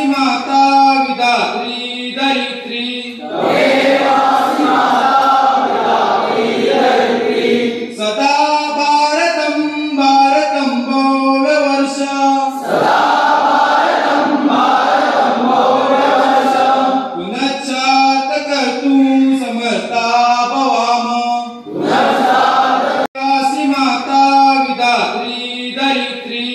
माता विधात्री धरित्री। सदा भारतं भारतं भव्यवर्ष। पुनश्चात कर्तुं समर्था भवाम। त्वमेवासि माता विधात्री धरित्री।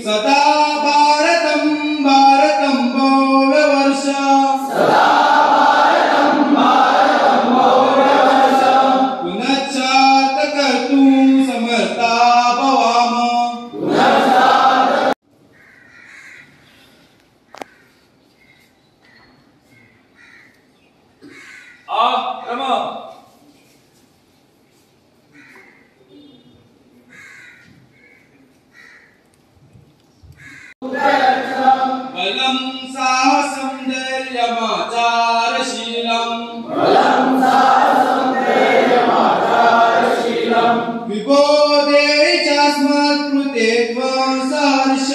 सदा भारतं भारतं भव्यवर्ष। पुनश्चात कर्तुं समर्था भवाम। बलं साहसं धैर्यमाचारशीलम्। विभो देहि चास्मत्कृते त्वं सहर्ष।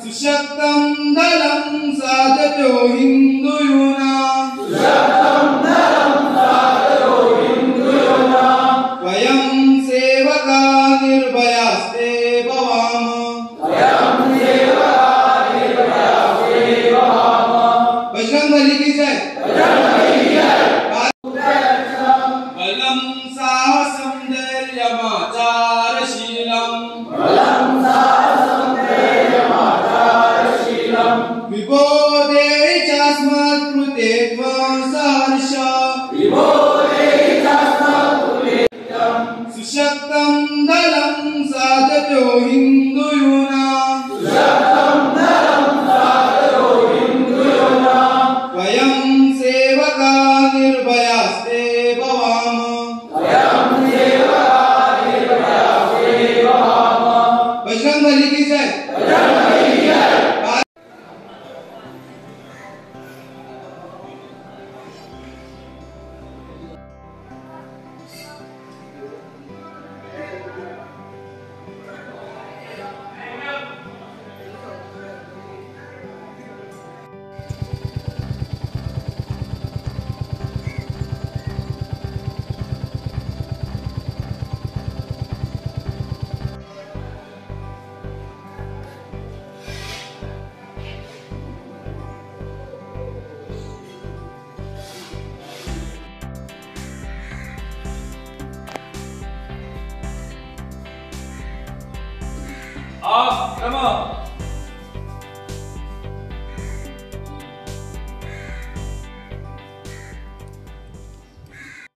सुशक्तं दलं साधतो हिन्दुयूना। वयं सेवका निर्भयास्ते भवाम। बजरंग बली की जय। बलं साहसं धैर्यमाचारशीलम्। विभो देहि चास्मत्कृते त्वं सहर्ष। सुशक्तं दलं साधतो हिन्दुयूना। वयं सेवका निर्भयास्ते भवाम। बजरंग बली की जय।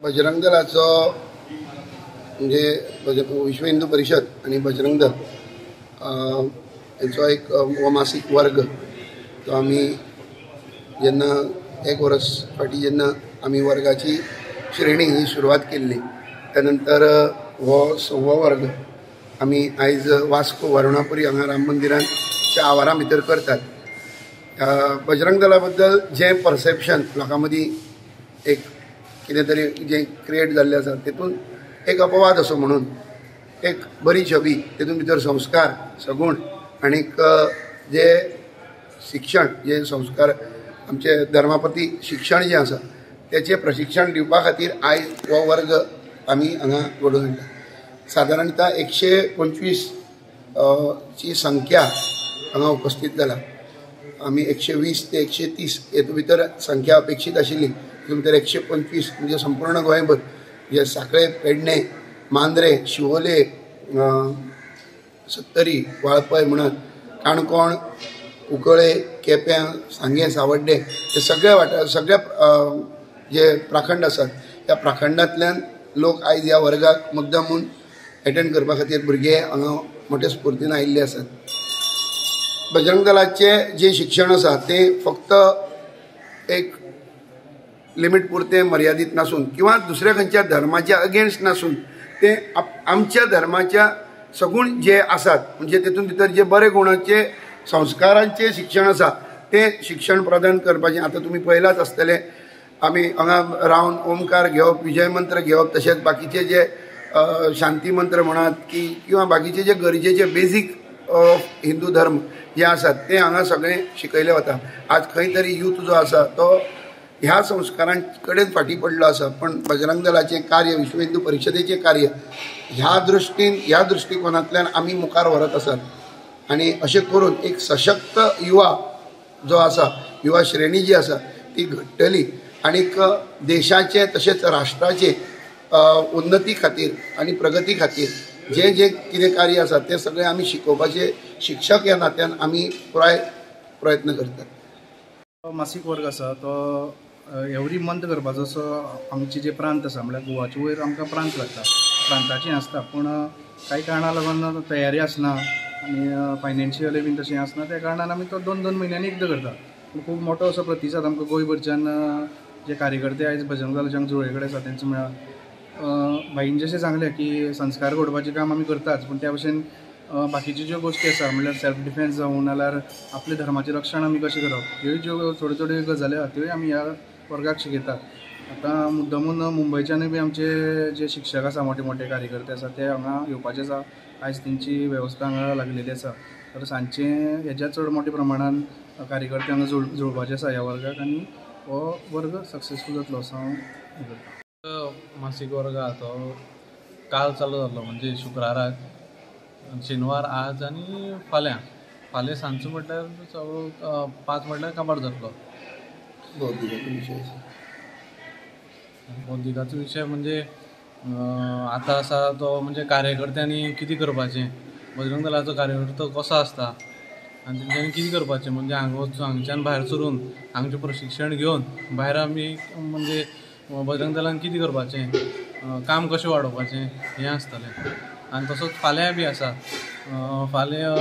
बजरंग दलाचो म्हणजे विश्व हिंदू परिषद आनी बजरंग दल हेचो एक मासीक वर्ग तो आमी जेन्ना एक वर्स फाटीं जेन्ना आमी वर्गाची श्रेणी ही सुरवात केल्ली त्या नंतर हो सव्वो वर्ग आमी आयज वास्को वरुणापुरी हांगा राम मंदिरांच्या आवारा भितर करतात। बजरंग दला बद्दल जें परसेप्शन लोकां मदीं एक कितें तरी जें क्रिएट जाल्लें आसा तेतून एक अपवाद असो म्हणून एक बरी छबी तेतून भितर संस्कार सगुण आनीक जे शिक्षण जे संस्कार आमचे धर्मा प्रती शिक्षण जें आसा तेचें प्रशिक्षण दिवपा खातीर आयज हो वर्ग आमी हांगा घडोवन हाडला। सादारणतः 125 ची संख्या हांगा उपस्थित जाला। आमी 120 ते 130 हेतून भितर संख्या अपेक्षीत आशिल्ली तितून भितर 125 म्हणजे संपूर्ण गोंयभर म्हणजे सांखळे, पेडणे, मांद्रे, शिवोले, सत्तरी, वाळपय म्हणत काणकोण, कुंकळे, केप्यां, सांगें, सावड्डे हे सगळे वाठार सगळे जे प्राखंड आसात त्या प्राखंडांतल्यान लोक आयज ह्या वर्गाक मुद्दाम म्हूण एटेंड करपा खातीर भुरगे हांगा मोठ्या स्फुर्तीन आयिल्ले आसात। बजरंग दलाचें जें शिक्षण आसा तें फक्त एक लिमीट पुरतें मर्यादीत नासून किंवा दुसऱ्या खंयच्या धर्माच्या अगेन्स्ट नासून तें आमच्या धर्माच्या सगूण जे आसात म्हणजे तेतून भितर जे बरे गुणाचे संस्कारांचें शिक्षण आसा तें शिक्षण प्रदान करपाचें। आतां तुमी पळयलाच आसतलें आमी हांगा रावन ओमकार घेवप, विजय मंत्र घेवप, तशेंच बाकीचे जे शांती मंत्र म्हणात की किंवा बाकीचे जे गरजेचे बेजीक हिंदू धर्म जे आसात ते हांगा सगळें शिकयलें वता. आज खंय तरी यूथ जो आसा तो ह्या संस्कारां कडेन फाटीं पडलो आसा, पण बजरंग दलाचें कार्य, विश्व हिंदू परिशदेचें कार्य ह्या दृश्टीन, ह्या दृश्टिकोनांतल्यान आमी मुखार व्हरत आसात. आनी अशें करून एक सशक्त युवा जो आसा, युवा श्रेणी जी आसा ती घडटली आनीक देशाचे तशेंच राष्ट्राचे उन्नती खातीर आनी प्रगती खातीर जे जे कितें कार्य आसा तें सगळें आमी शिकोवपाचे शिक्षक ह्या नात्यान आमी पुराय प्रयत्न करतात. मासीक वर्ग आसा तो एवरी मंथ करपाचो असो आमचे जे प्रांत आसा, म्हणल्यार गोवाचे वयर आमकां प्रांत लागता, प्रांताचें आसता, पूण कांय कारणां लागून तयारी आसना आनी फायनान्शियली बीन तशें आसना, त्या कारणान आमी तो 2-2 म्हयन्यांनी एकदां करता. पूण खूब मोठो असो प्रतिसाद आमकां गोंयभरच्यान जे कार्यकर्ते आयज बजरंग दलाच्या जुळे कडेन आसा तेंचो मेळ्ळा. भाईन जशें सांगलें की संस्कार घडोवपाचें काम आमी करताच, पूण त्या भशेन बाकीच्यो ज्यो गोश्टी आसा म्हणल्यार सेल्फ डिफेन्स जावं नाल्यार आपल्या धर्माचें रक्षण आमी कशें करप, ह्यो ज्यो थोड्यो थोड्यो गजाली आसा त्योय आमी ह्या वर्गाक शिकयतात. आतां मुद्दमून मुंबयच्यानूय बी आमचे जे शिक्षक आसा, मोठे मोठे कार्यकर्ते आसा ते हांगा येवपाचे आसा. आयज तेंची वेवस्था हांगा लागलेली आसा. तर सांजचे हेज्या चड मोठ्या प्रमाणान कार्यकर्ते हांगा जुळपाचे आसा ह्या वर्गाक आनी हो वर्ग सक्सेसफूल जातलो असो हांव हें करतां. मासीक वर्ग आहा तो काल चालू जाल्लो, म्हणजे शुक्राराक, शेनवार, आज आनी फाल्यां. फाल्यां सांजचो म्हटल्यार सगळो 5 म्हटल्यार काबार जातलो. बौद्धिकाचो विशय म्हणजे आतां आसा तो म्हणजे कार्यकर्त्यांनी कितें करपाचें, बजरंग दलाचो कार्यकर्तो कसो आसता आनी तेंच्यांनी कितें करपाचें, म्हणजे हांगा वचून हांगच्यान भायर सरून हांगचें प्रशिक्षण घेवन भायर आमी म्हणजे बजरंग दलान कितें करपाचें, काम कशें वाडोवपाचें हें आसतलें. आनी तसोच फाल्यां बी आसा, फाल्यां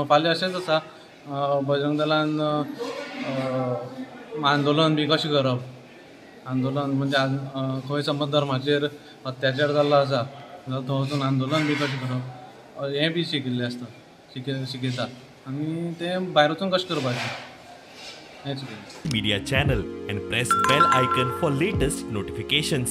फाल्यां अशेंच आसा, बजरंग दलान आंदोलन बी कशें करप, आंदोलन म्हणजे खंय समज धर्माचेर अत्याचार जाल्लो आसा जाल्यार थंय वचून आंदोलन बी कशें करप हें बी शिकिल्लें आसता, शिकयता आनी तें भायर वचून कशें करपाचें हें शिकयता. Media channel and press bell icon for latest notifications.